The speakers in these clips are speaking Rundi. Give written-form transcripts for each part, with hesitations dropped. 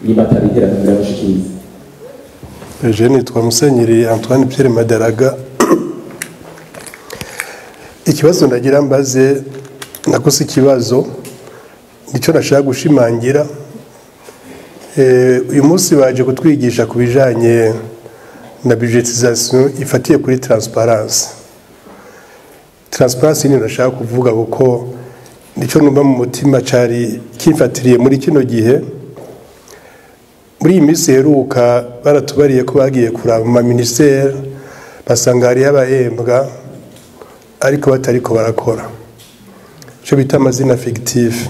Niba atari iterambere biramushikiriza. Je nitwa Musenyeri Antoine Pierre Madaraga. Ikibazo ndagira mbaze, nakose ikibazo nicyo nashaka gushimangira. Uyu munsi baje kutwigisha ku bijanye na budgetisation ifatiye kuri transparence. Transparence ni nashaka kuvuga kuko nicyo numva mu mutima cari kimfatiriye muri kino gihe. Muri iyi minsi iheruka baratubariye ko bagiye kuraba mu ministère, basanga hariyo abahembwa ariko batariko barakora, ico bita amazina fictif.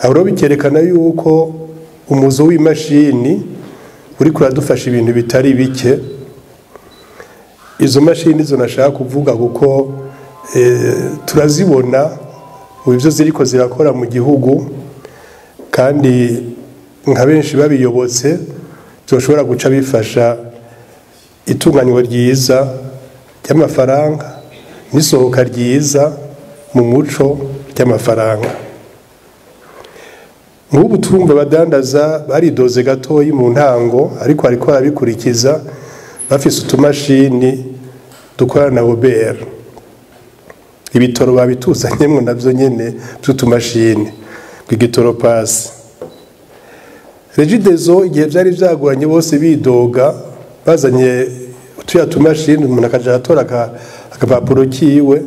Aho rero bikerekana yuko umuzo w'imashini uriko uradufasha ibintu bitari bike. Izo mashini zo nashaka kuvuga kuko turazibona ubu ivyo ziriko zirakora mu gihugu, kandi nka benshi babiyobotse zoshobora guca bifasha itunganywa ryiza ry'amafaranga n'isohoka ryiza mu muco ry'amafaranga. Nk'ubu turumva abadandaza baridoze gatoyi mu ntango, ariko hariko barabikurikiza bafise utumashini dukorana na OBR. Ibitoro babituzanyemwo navyo nyene vy'utumashini bw'igitoro pasi. Regideso igihe vyari vyagoranye bose bidoga, bazanye tuya tumashini umuntu akaja aratora akapapuro kiwe.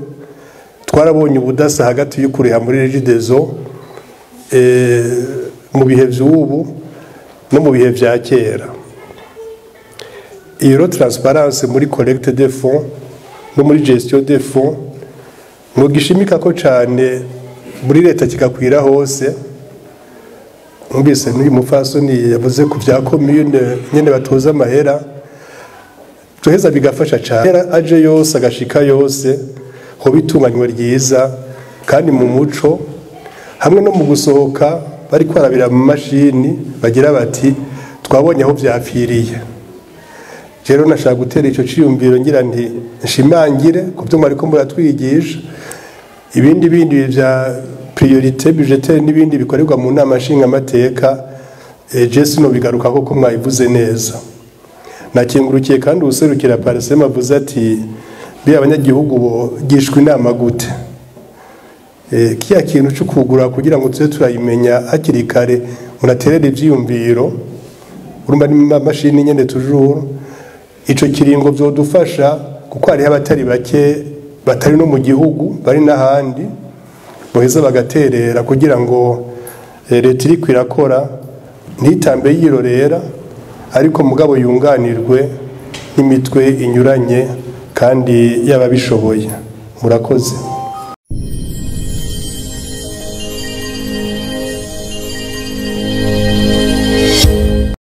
Twarabonye ubudasa hagati y'ukuriha muri Regideso mu bihe vy'ubu no mu bihe vya kera. Iyo transparence muri collecte des fonds no muri gestion des fonds ngo gishimika ko cane muri leta kikakwira hose. Numvise n'uyu mupfasoni yavuze ku vya commune nyene batoza amahera, tuheza bigafasha cane. Aje yose agashika yose, hoba itunganywa ryiza kandi mu muco, hamwe no mu gusohoka bari kwarabira mu mashini bagira bati twabonye aho vyapfiriye. Rero nashaka gutera ico ciyumviro ngira nti nshimangire ku byo mwariko muratwigisha, ibindi bindi vya priorité budgétaire n'ibindi bikorerwa mu nama nshingamateka, je sino bigaruka koko mwabivuze neza. Nakengurukiye kandi userukira Parsem avuze ati bi abanyagihugu bo gishwa inama gute. Kiya kintu cyo kugura kugira ngo tuze turayimenya hakiri kare, munaterere ivyiyumviro, urumva ni mashini nyene toujours. Ico kiringo vyodufasha kuko hariho abatari bake batari no mu gihugu bari n'ahandi boheza bagaterera kugira ngo leta iriko irakora ntitambe yirorera, ariko mugabo yunganirwe n'imitwe inyuranye kandi y'ababishoboye. Murakoze.